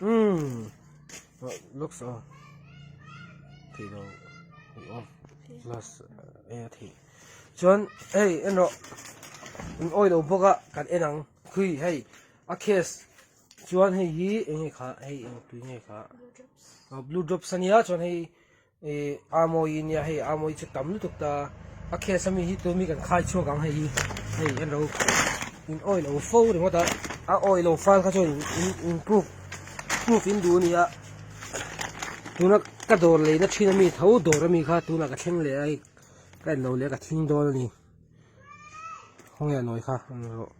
Umm looks aw theih lo off plus e a theih chuan hei en rawh in awih lo bawk a kan en ang khui hei a case chuan hei hi eng nge kha hei eng tui nge kha blue drops ania chuan hei Ih a mawi nia hei a mawi chu tam lutuk ta a case ami hi tun mi kan khai chhuak ang hei hi hei en ro in oil lo fo ringawt a a oil lo fal kha chuan in in proof proof in duh ania tuna ka dawr leina thin ami tho dawr ami kha tunah ka thleng leh a hei ka en lo leh ka thing dawn ani khawnge a nawi kha en rawh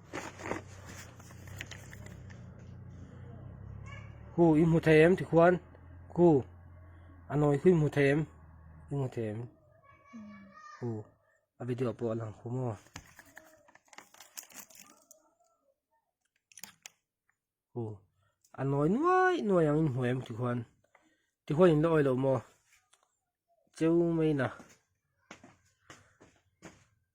hu i hmu thei em tikhuan khu. A nawi khi hmu thei em i hmu thei em hu a video pawh a lang khu maw hu a nawi nuai nuai ang in hmu em tikhuan tikhuan in la awih loh maw cheu mai na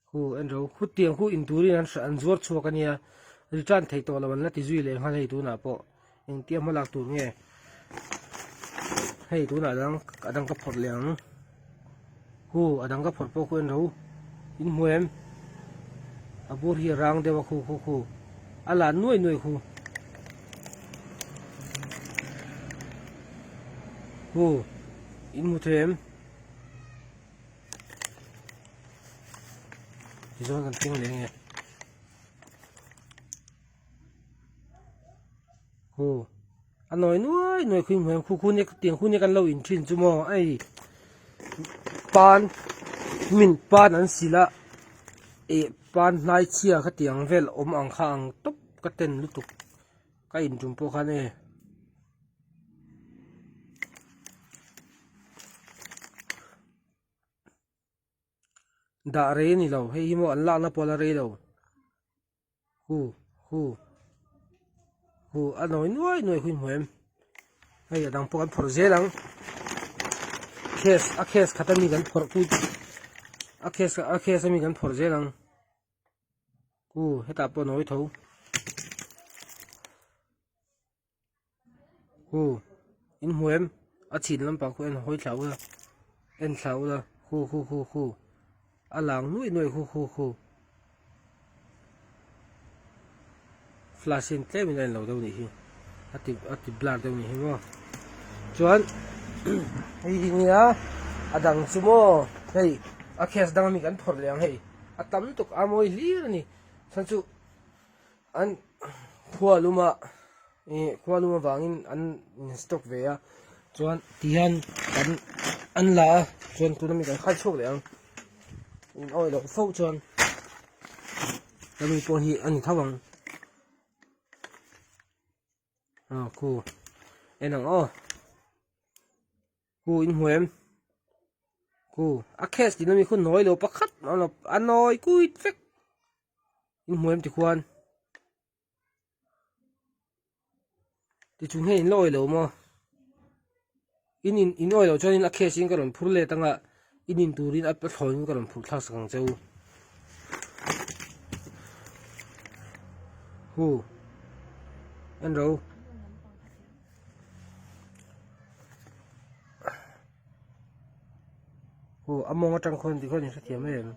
hu en ro khutiang khu inturin an an zuar chhuak a nia return thei tawh lo an la ti zui leh nghal hei tunah pawh engtia hma lak tur nge hei tunah dang a dang ka phawrh leh ang hu a dang ka phawrh pawh khu en ro in hmu em a bur hi a rang deuh a khu khu khu a lan nuai nuai khu hu in hmu thei em. Tichuan kan keng leh nge hu a nawi nuai nuai khui hmuh khu khu nia tiang khu nia kan lo in thin chu maw ei pan min pan an sil a eh pan hnai chhia kha tiang vel awm ang kha ang tawp ka ten lutuk ka in tum pawh khan e. Dah rei a ni lo hei hi maw an lakna pawh a la rei lo hu hu hu a nawi nuai nuai hui hmu em hei a dang pawh kan phawrh zel ang case a case khat ami kan phawrh pui a case a case ami kan phawrh zel ang hu hetah pawh a nawi tho. Hu in hmu em a chhin lampang khu en hawi thla ula en thla ula khu khu khu khu a lang nuai nuai khu khu khu flash hian tlem in a en lo deuh nih hi a ti a ti blur deuh nih hi maw chuan hei hi nia a dang chu maw hei a case dang ami kan phawrh leh ang hei a tam tuk a mawi hlir a ni chhan chu. An khua luma ih khua lum avangin an in stock ve a chuan ti hian kan an la a chuan tuna mi kan khai chhuak leh ang in awih loh fo chuan ka mi pawh hi a ni tho ang aw khu en ang aw. Khu in hmu em? Khu a case tih na mi khu nawi lo pakhat a nawi kuit vek in hmu em tikhuan tichung hian in la awih lo maw in in in awih loh chuan a case in ka rawn phur let anga in in turin a thlawn in ka rawn phurh thlak sak ang che u hu en ro. Aw a mawng atang khawn tikhawn in hrethiam em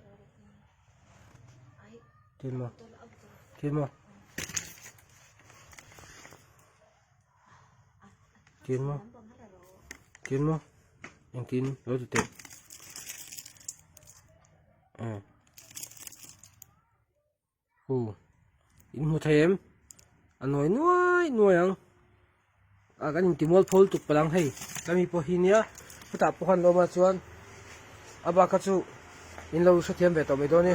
tin maw tin maw tin maw tin maw engtin lo ti teh eh. Hu in hmu thei em a nawi nuai nuai ang a kan inti mual phawl tuk palang hei ka mi pawh hi nia chutah pawh khan lawm a chuan a bak kha chu in lo hrethiam ve tawh mai dawn e.